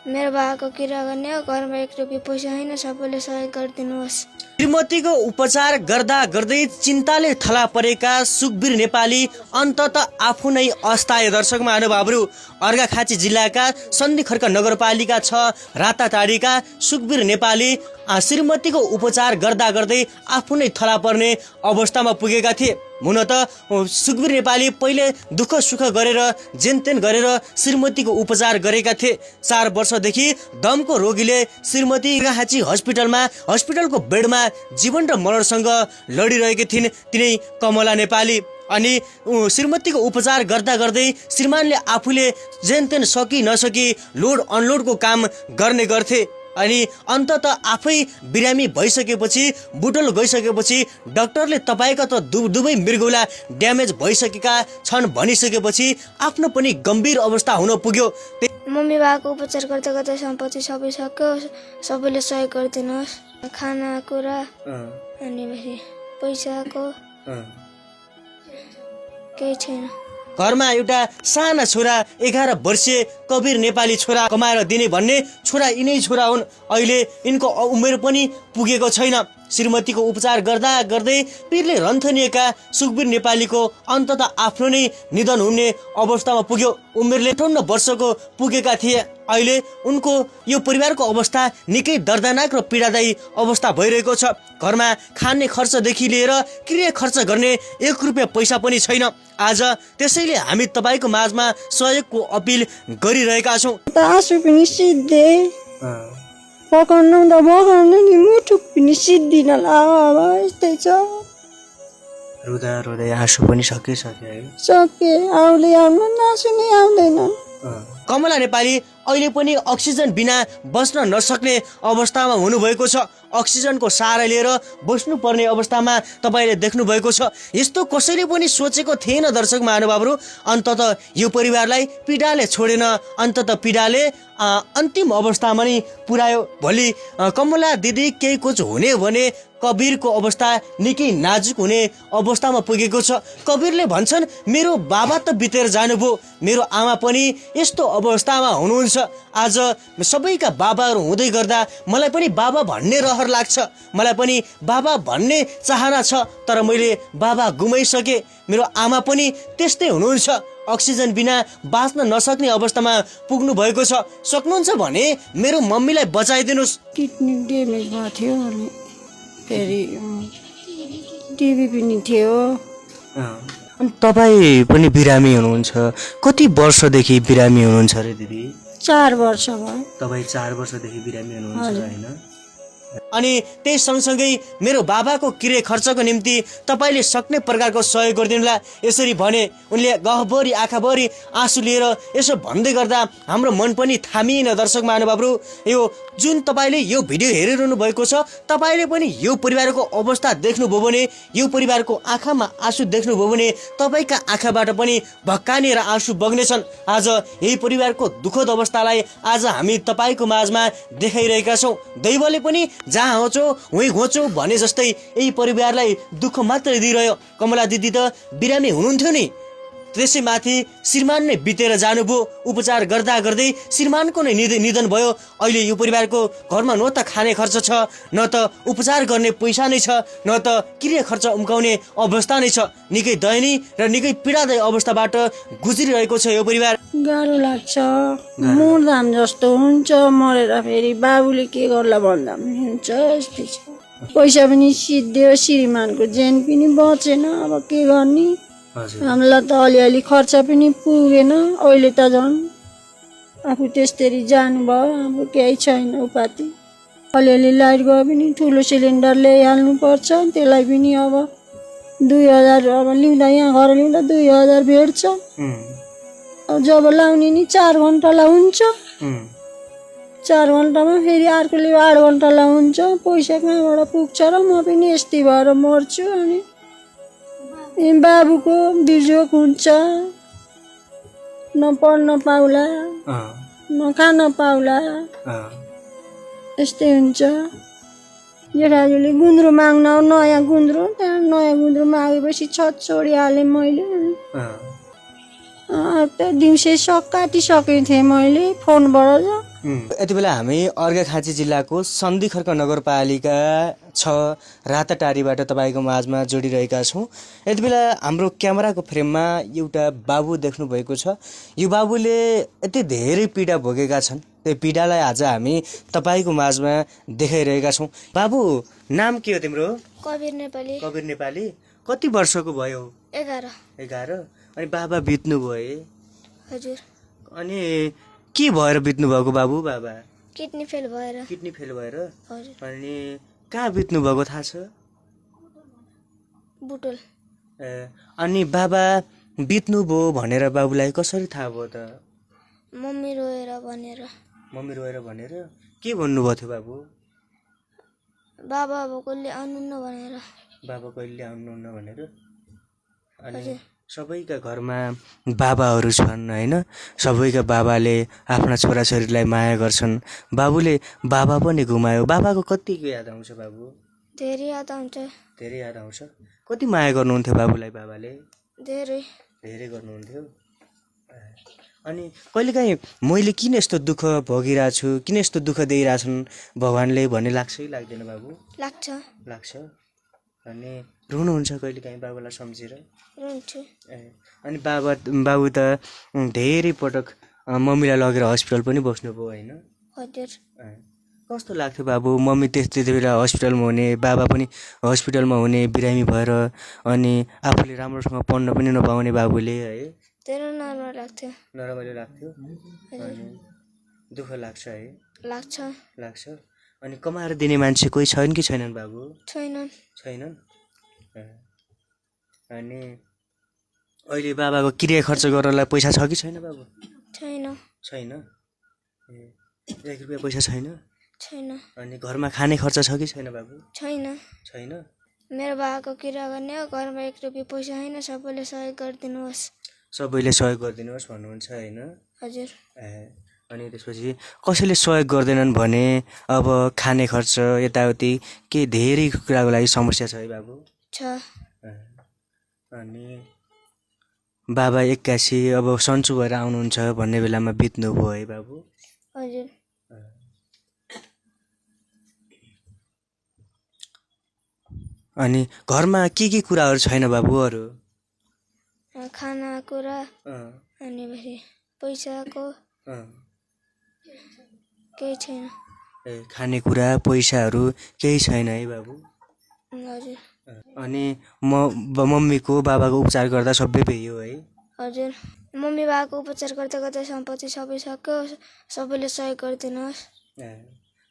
मेरो बाबाको किरा गर्ने हो, घरमा 1 रुपियाँ पैसा छैन, सबैले सहयोग गरिदिनुहोस्। श्रीमतीको उपचार गर्दा गर्दै चिन्ताले थला परेका सुखवीर नेपाली अन्तत आफू नै अस्थायी। दर्शक महानुभावहरू, अर्घाखाँची जिल्लाका सन्धिखर्क नगरपालिका 6 राताटाडीका सुखवीर नेपाली श्रीमतीको उपचार गर्दा गर्दै आफू नै थला पर्ने अवस्थामा पुगेका थिए। हुन त सुखवीर नेपाली पहिले दुःख सुख गरेर जेनतेन गरेर श्रीमतीको उपचार गरेका थिए। 4 वर्षदेखि दमको रोगीले श्रीमती अर्घाखाँची हस्पिटलको बेडमा जीवन र मरणसँग लडिरहेकी थिइन्, तिनै कमला नेपाली। अनि श्रीमतीको उपचार गर्दा गर्दै श्रीमानले आफूले जेनतेन सकी नसकी लोड अनलोडको काम गर्ने गर्थे। अनि अन्तत आफै बिरामी भइसकेपछि, बुटोल गइसकेपछि डाक्टरले तपाईँका त दुवै मृगौला ड्यामेज भइसकेका छन् भनिसकेपछि आफ्नो पनि गम्भीर अवस्था हुन पुग्यो। मम्मी बाबाको उपचार गर्दा गर्दा सम्पत्ति सबै सक्यो, सबैले सहयोग गरिदिनुहोस्। खाना कुरा अनि पैसाको केही छैन। घरमा एउटा साना छोरा 11 वर्षीय कवीर नेपाली छोरा कमाएर दिने भन्ने छोरा यिनै छोरा हुन्। अहिले यिनको उमेर पनि पुगेको छैन। श्रीमतीको उपचार गर्दा गर्दै पीरले रन्थनिएका सुखवीर नेपालीको अन्तत आफ्नो नै निधन हुने अवस्थामा पुग्यो। उमेरले 58 वर्षको पुगेका थिए। अहिले उनको यो परिवारको अवस्था निकै दर्दनाक र पीडादायी अवस्था भइरहेको छ। घरमा खाने खर्चदेखि लिएर क्रिया खर्च गर्ने 1 रुपियाँ पैसा पनि छैन। आज त्यसैले हामी तपाईँको माझमा सहयोगको अपिल गरिरहेका छौँ। आँसु पनि सिद्धे पकाउनु त पकाउनु नि, मुटु पनि सिद्धिन अब यस्तै छ। रुँदा रुँदै आँसु पनि सके आउँदै आउनु आँसु नै आउँदैन। कमला नेपाली अहिले पनि अक्सिजन बिना बस्न नसक्ने अवस्थामा हुनुभएको छ। अक्सिजनको सहारा लिएर बस्नुपर्ने अवस्थामा तपाईँले देख्नुभएको छ। यस्तो कसैले पनि सोचेको थिएन। दर्शक महानुभावहरू, अन्तत यो परिवारलाई पीडाले छोडेन, अन्तत पीडाले अन्तिम अवस्थामा नै पुर्यायो। भोलि कमला दिदी केही कुछ हुने भने कवीरको अवस्था निकै नाजुक हुने अवस्थामा पुगेको छ। कवीरले भन्छन्, मेरो बाबा त बितेर जानुभयो, मेरो आमा पनि यस्तो अवस्थामा हुनुहुन्छ। आज सबैका बाबाहरू हुँदै गर्दा मलाई पनि बाबा भन्ने रहर लाग्छ, मलाई पनि बाबा भन्ने चाहना छ, तर मैले बाबा गुमाइसकेँ। मेरो आमा पनि त्यस्तै हुनुहुन्छ, अक्सिजन बिना बाँच्न नसक्ने अवस्थामा पुग्नु भएको छ। सक्नुहुन्छ भने मेरो मम्मीलाई बचाइदिनुहोस्। किडनी ड्यामेज भएको थियो अनि फेरि टिभी पनि थियो। अनि तपाईँ पनि बिरामी हुनुहुन्छ। कति वर्षदेखि बिरामी हुनुहुन्छ अरे दिदी? 4 वर्ष भयो। तपाईँ 4 वर्षदेखि बिरामी हुनुहुन्छ होइन? अनि त्यही सँगसँगै मेरो बाबाको किरे खर्चको निम्ति तपाईँले सक्ने प्रकारको सहयोग गरिदिनुला यसरी भने। उनले गहभरि आँखाभरि आँसु लिएर यसो भन्दै गर्दा हाम्रो मन पनि थामिएन। दर्शक महानुभावहरू, यो जुन तपाईँले यो भिडियो हेरिरहनु भएको छ, तपाईँले पनि यो परिवारको अवस्था देख्नुभयो भने, यो परिवारको आँखामा आँसु देख्नुभयो भने तपाईँका आँखाबाट पनि भक्कानिएर आँसु बग्नेछन्। आज यही परिवारको दुःखद अवस्थालाई आज हामी तपाईँको माझमा देखाइरहेका छौँ। दैवले पनि जहाँ होचो वहीँ घोचो भने जस्तै यही परिवारलाई दुःख मात्रै दिइरह्यो। कमला दिदी त बिरामी हुनुहुन्थ्यो नि, त्यसैमाथि श्रीमान नै बितेर जानुभयो। उपचार गर्दा गर्दै श्रीमानको नै निधन भयो। अहिले यो परिवारको घरमा न त खाने खर्च छ, न त उपचार गर्ने पैसा नै छ, न त क्रिया खर्च उम्काउने अवस्था नै छ। निकै दयनीय र निकै पीडादायी अवस्थाबाट गुज्रिरहेको छ यो परिवार। गाह्रो लाग्छ। मुर्दाम जस्तो हुन्छ, मरेर फेरि बाबुले के गर्ला भन्दा पनि हुन्छ। यस्तै छ। पैसा पनि सिद्धियो, श्रीमानको ज्यान पनि बचेन। अब के गर्ने? हामीलाई त अलिअलि खर्च पनि पुगेन। अहिले त झन् आफू त्यस्तरी जानुभयो, अब केही छैन उपाधि। अलिअलि लाइट गयो पनि ठुलो सिलिन्डर ल्याइहाल्नु पर्छ, त्यसलाई पनि अब 2000 अब लिउँदा, यहाँ घर लिउँदा 2000 भेट्छ। अब जब लाउने नि 4 घन्टालाई हुन्छ, 4 घन्टामा फेरि अर्कोले 8 घन्टालाई हुन्छ। पैसा कहाँबाट पुग्छ र? म पनि यस्तै भएर मर्छु। अनि बाबुको बिजोग हुन्छ, न पढ्न पाउला, न खान पाउला, यस्तै हुन्छ। जेठाजुले गुन्द्रो माग्न, नयाँ गुन्द्रो, त्यहाँ नयाँ गुन्द्रो मागेपछि छत छोडिहालेँ मैले। त दिउँसै काटिसकेको थिएँ मैले फोनबाट। यति बेला हामी अर्घाखाँची जिल्लाको सन्धिखर्क नगरपालिका 6 राताटारीबाट तपाईँको माझमा जोडिरहेका छौँ। यति बेला हाम्रो क्यामेराको फ्रेममा एउटा बाबु देख्नुभएको छ। यो बाबुले यति धेरै पीडा भोगेका छन्, त्यो पीडालाई आज हामी तपाईँको माझमा देखाइरहेका छौँ। बाबु नाम के हो तिम्रो? कबिर नेपाली। कबिर नेपाली। कति वर्षको भयो? 11। अनि बाबा बित्नु भए? हजुर। अनि के भएर बित्नु भएको बाबु? बाबा किडनी फेल भएर। किडनी फेल भएर? हजुर। अनि कहाँ बित्नु भएको थाहा छ? बुटोल। अनि बाबा बित्नु भयो भनेर बाबुलाई कसरी थाहा भयो त? मम्मी रोएर भनेर। मम्मी रोएर भनेर? के भन्नुभएको थियो बाबु? बाबा अब कहिले आउनुहुन्न भनेर। बाबा कहिले आउनुहुन्न भनेर? अनि हजुर। सबैका घरमा बाबाहरू छन् होइन? सबैका बाबाले आफ्ना छोराछोरीलाई माया गर्छन्। बाबुले बाबा पनि गुमायो। बाबाको कतिको याद आउँछ बाबु? धेरै याद आउँछ। धेरै याद आउँछ। कति माया गर्नुहुन्थ्यो बाबुलाई बाबाले? धेरै। धेरै गर्नुहुन्थ्यो। अनि कहिलेकाहीँ मैले किन यस्तो दुःख भोगिरहेको छु, किन यस्तो दुःख दिइरहेछन् भगवान्ले भन्ने लाग्छ कि लाग्दैन बाबु? लाग्छ। लाग्छ। अनि रुनुहुन्छ कहिलेकाहीँ बाबुलाई सम्झेर? रुन्छु। अनि बाबु त धेरै पटक मम्मीलाई लगेर हस्पिटल पनि बस्नुभयो होइन? हजुर। कस्तो लाग्थ्यो बाबु मम्मी त्यति बेला हस्पिटलमा हुने, बाबा पनि हस्पिटलमा हुने बिरामी भएर, अनि आफूले राम्रोसँग पढ्न पनि नपाउने बाबुले है? धेरै नराम्रो लाग्थ्यो। नरमाइलो लाग्थ्यो। अनि दुःख लाग्छ है? लाग्छ। लाग्छ। अनि कमाएर दिने मान्छे कोही छैन कि छैनन् बाबु? छैनन्। छैनन्। अनि अहिले बाबाको क्रिया खर्च गर्नलाई पैसा छ कि छैन बाबु? छैन। छैन। 1 रुपियाँ पैसा छैन? छैन। अनि घरमा खाने खर्च छ कि छैन बाबु? छैन। छैन। मेरो बाबाको किरा गर्ने हो, घरमा 1 रुपियाँ पैसा छैन, सबैले सहयोग गरिदिनुहोस्। सबैले सहयोग गरिदिनुहोस् भन्नुहुन्छ होइन? हजुर। अनि त्यसपछि कसैले सहयोग गर्दैनन् भने अब खाने खर्च यताउति के धेरै कुराको लागि समस्या छ है बाबु? छ। अनि बाबा 81 अब सन्चो भएर आउनुहुन्छ भन्ने बेलामा बित्नु भयो है बाबु? हजुर। अनि घरमा के कुराहरू छैन बाबु अरू? खाना कुरा अनि पैसाको केही छैन। खानेकुरा पैसाहरू केही छैन है बाबु? हजुर। अनि मम्मीको बाबाको उपचार गर्दा सबै भयो है? हजुर। मम्मी बाबाको उपचार गर्दा गर्दा सम्पत्ति सबै सक्यो, सबैले सहयोग गरिदिनुहोस्।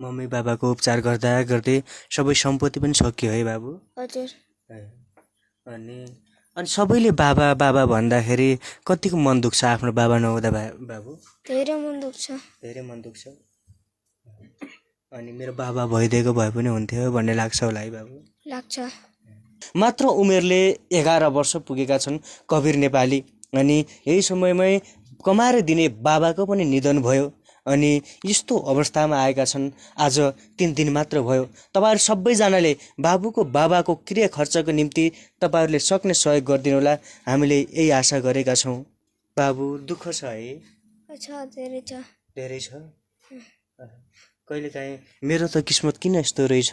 मम्मी बाबाको उपचार गर्दा गर्दै सबै सम्पत्ति पनि सकियो है बाबु? हजुर। अनि सबैले बाबा बाबा भन्दाखेरि कतिको मन दुख्छ आफ्नो बाबा नहुँदा बाबु? धेरै मन दुख्छ। धेरै मन दुख्छ। अनि मेरो बाबा भइदिएको भए पनि हुन्थ्यो भन्ने लाग्छ होला है बाबु? लाग्छ। मात्र उमेरले 11 वर्ष पुगेका छन् कबिर नेपाली। अनि यही समयमै कमाएर दिने बाबाको पनि निधन भयो। अनि यस्तो अवस्थामा आएका छन्। आज 3 दिन मात्र भयो। तपाईँहरू सबैजनाले बाबाको क्रिया खर्चको निम्ति तपाईँहरूले सक्ने सहयोग गरिदिनु होला, हामीले यही आशा गरेका छौँ। बाबु दुःख छ है? धेरै छ। धेरै छ। कहिलेकाहीँ मेरो त किस्मत किन यस्तो रहेछ,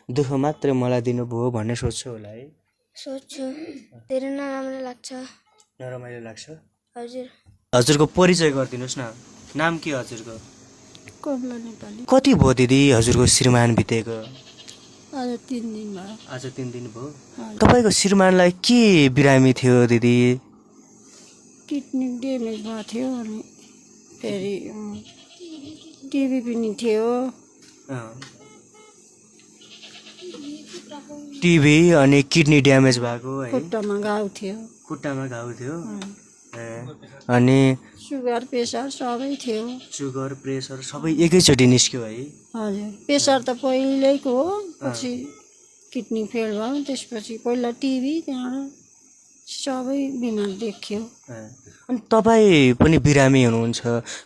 दुःख मात्र मलाई दिनुभयो भन्ने सोच्छु होला है? सोच्छु। धेरै नराम्रो लाग्छ। नरमाइलो लाग्छ। हजुर। हजुरको परिचय गरिदिनुहोस् न, नाम के हजुरको? कमला नेपाली। कति भयो दिदी हजुरको श्रीमान बितेको? आज 3 दिन भयो। आज 3 दिन भयो। तपाईँको श्रीमानलाई के बिरामी थियो दिदी? किडनी ड्यामेज भएको थियो, अनि फेरि टिभी पनि थियो। टिभी अनि किडनी ड्यामेज भएको है? खुट्टामा घाउ थियो। खुट्टामा घाउ थियो। अनि सुगर प्रेसर सबै थियो। सुगर प्रेसर सबै एकैचोटि निस्क्यो है? हजुर। प्रेसर त पहिल्यैको हो, पछि किडनी फेल भयो, त्यसपछि पहिला टिभी, त्यहाँबाट सबै बिमार देखियो। अनि तपाईँ पनि बिरामी हुनुहुन्छ,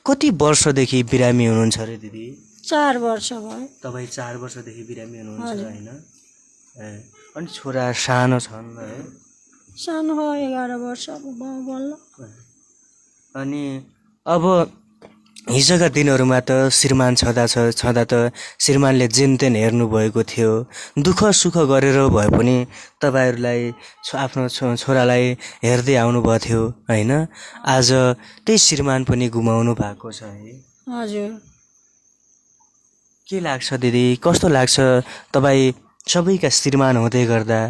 कति वर्षदेखि बिरामी हुनुहुन्छ अरे दिदी? 4 वर्ष भयो। तपाईँ 4 वर्षदेखि बिरामी हुनुहुन्छ होइन? अनि छोरा सानो छन् है? सानो हो, 11 वर्षको भयो बल्ल। अनि अब हिजोका दिनहरूमा त श्रीमान छँदा त श्रीमानले जेनतेन हेर्नुभएको थियो, दुःख सुख गरेर भए पनि तपाईँहरूलाई आफ्नो छोरालाई हेर्दै आउनुभएको थियो होइन। आज त्यही श्रीमान पनि गुमाउनु भएको छ है। हजुर। के लाग्छ दिदी, कस्तो लाग्छ तपाईँ सबैका श्रीमान हुँदै गर्दा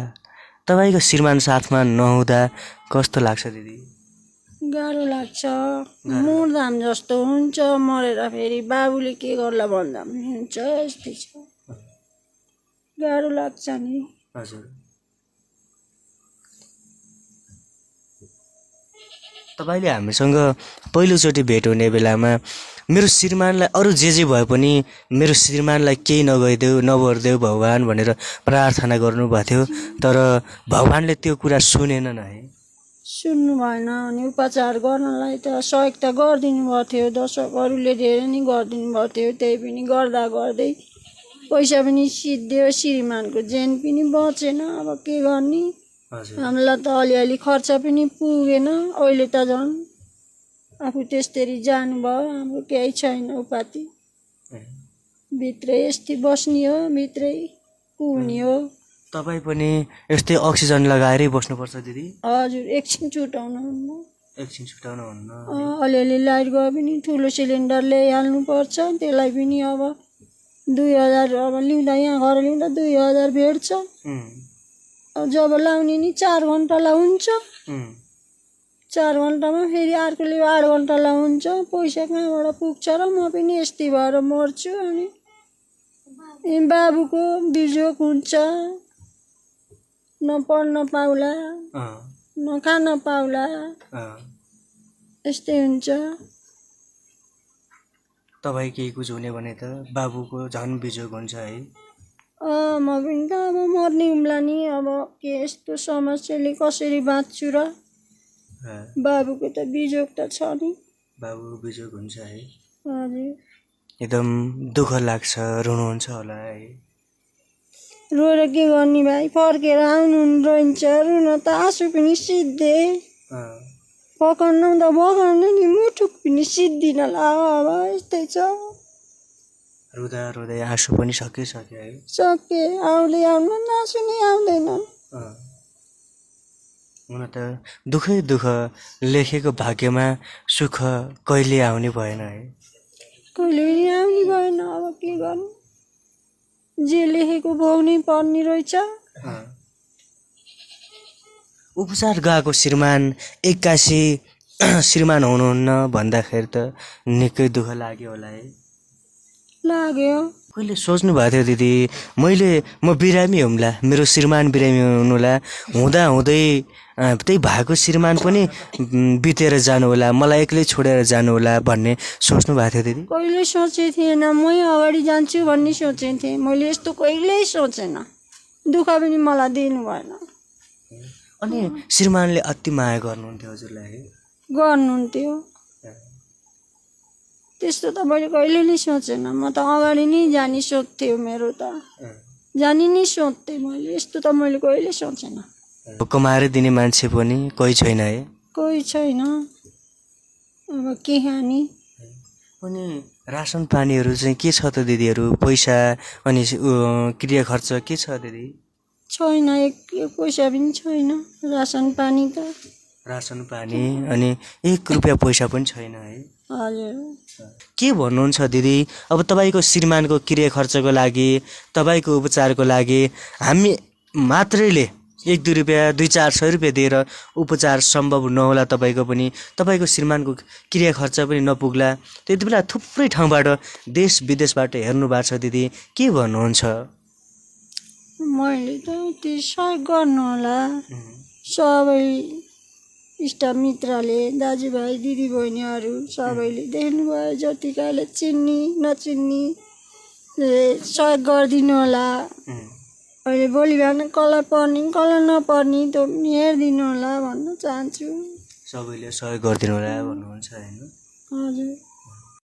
तपाईँको श्रीमान साथमा नहुँदा कस्तो लाग्छ दिदी? गाह्रो लाग्छ। मुरदाम जस्तो हुन्छ, मरेर फेरि बाबुले के गर्ला भन्दा पनि हुन्छ, यस्तै छ। गाह्रो लाग्छ नि। हजुर। तपाईँले हामीसँग पहिलोचोटि भेट हुने बेलामा मेरो श्रीमानलाई अरू जे भए पनि मेरो श्रीमानलाई केही नगरिदेऊ भगवान् भनेर प्रार्थना गर्नुभएको थियो, तर भगवान्ले त्यो कुरा सुनेनन् है। सुन्नु भएन अनि उपचार गर्नलाई त सहयोग त गरिदिनु भएको थियो, दर्शकहरूले धेरै नै गरिदिनु भएको थियो। त्यही पनि गर्दा गर्दै पैसा पनि सिद्धियो, श्रीमानको जेन पनि बचेन। अब के गर्ने, हामीलाई त अलिअलि खर्च पनि पुगेन। अहिले त झन् आफू त्यस्तरी जानुभयो, हाम्रो केही छैन उपाधि। भित्रै यस्तै बस्ने हो, भित्रै पुग्ने हो। तपाईँ पनि यस्तै अक्सिजन लगाएरै बस्नुपर्छ दिदी? हजुर, एकछिन छुटाउनुहुन्न। एकछिन छुटाउनुहुन्न? अलिअलि लाइट गयो पनि ठुलो सिलिन्डर ल्याइहाल्नुपर्छ। त्यसलाई पनि अब 2000 अब ल्याउँदा, यहाँ घर ल्याउँदा 2000 भेट्छ। अब जब लाउने नि 4 घन्टालाई हुन्छ। 4 घन्टामा फेरि अर्कोले 8 घन्टालाई हुन्छ। पैसा कहाँबाट पुग्छ र म पनि यस्तै भएर मर्छु। अनि बाबुको बिजोग हुन्छ, न पढ्न पाउला, न खान पाउला, यस्तै हुन्छ। तपाईँ केही कुछ हुने भने त बाबुको झन् बिजोग हुन्छ है। म पनि त अब मर्ने हुम्ला नि। अब के यस्तो समस्याले कसरी बाँच्छु र? बाबुको त बिजोग त छ नि। बाबुको बिजोग हुन्छ है। हजुर। एकदम दुःख लाग्छ, रुनुहुन्छ होला है। रोएर के गर्ने भाइ, फर्केर आउनु रहन्छ। रुन त आँसु पनि सिद्धे, पकाउनु त बगाउनु नि मुटुक पनि सिद्धिन ला। अब यस्तै छ। रुँदा रुँदै आँसु पनि सकियो है। सके आउँदै आउनु आँसु नै आउँदैन। हुन त दुःखै दुःख लेखेको भाग्यमा सुख कहिले आउने भएन है। कहिले पनि आउने भएन। अब के गर्नु, जे लेखेको भोग्नै पर्ने रहेछ। उपचार गएको श्रीमान एक्कासी श्रीमान हुनुहुन्न भन्दाखेरि त निकै दुःख लाग्यो होला है। लाग्यो। कहिले सोच्नु भएको थियो दिदी, म बिरामी हुम्ला, मेरो श्रीमान बिरामी हुनुला, हुँदै त्यही भएको श्रीमान पनि बितेर जानु होला, मलाई एक्लै छोडेर जानु होला भन्ने सोच्नु भएको थियो दिदी? कहिले सोचेको थिएन। मै अगाडि जान्छु भन्ने सोचेको थिएँ। मैले यस्तो कहिल्यै सोचेन। दुःख पनि मलाई दिनु भएन। अनि श्रीमानले अति माया गर्नुहुन्थ्यो हजुरलाई है? गर्नुहुन्थ्यो। त्यस्तो त मैले कहिले नै सोचेन। म त अगाडि नै जाने सोच्थेँ। मेरो त जानी नै सोच्थेँ मैले। यस्तो त मैले कहिले सोचेन। कमाएर दिने मान्छे पनि कोही छैन है? कोही छैन। अब के खाने? अनि रासन पानीहरू चाहिँ के छ त दिदीहरू? पैसा अनि क्रिया खर्च के छ दिदी? छैन, एक पैसा पनि छैन। रासन पानी त रासन पानी अनि 1 रुपियाँ पैसा पनि छैन है? हजुर। के भन्नुहुन्छ दिदी, अब तपाईँको श्रीमानको क्रिया खर्चको लागि, तपाईँको उपचारको लागि हामी मात्रैले 1-2 रुपियाँ 2-400 रुपियाँ दिएर उपचार सम्भव नहोला तपाईँको पनि, तपाईँको श्रीमानको क्रिया खर्च पनि नपुग्ला। त्यति बेला थुप्रै ठाउँबाट देश विदेशबाट हेर्नु भएको छ दिदी, के भन्नुहुन्छ? मैले त त्यो सहयोग गर्नु होला। सबै इष्टमित्रले, दाजुभाइ दिदीबहिनीहरू सबैले देख्नुभयो, जतिकाले चिन्ने नचिन्ने सहयोग गरिदिनु होला। अहिले भोलि बिहान कसलाई पर्ने कसलाई नपर्ने त्यो पनि हेरिदिनु होला भन्न चाहन्छु। सबैले सहयोग गरिदिनु होला भन्नुहुन्छ होइन? हजुर।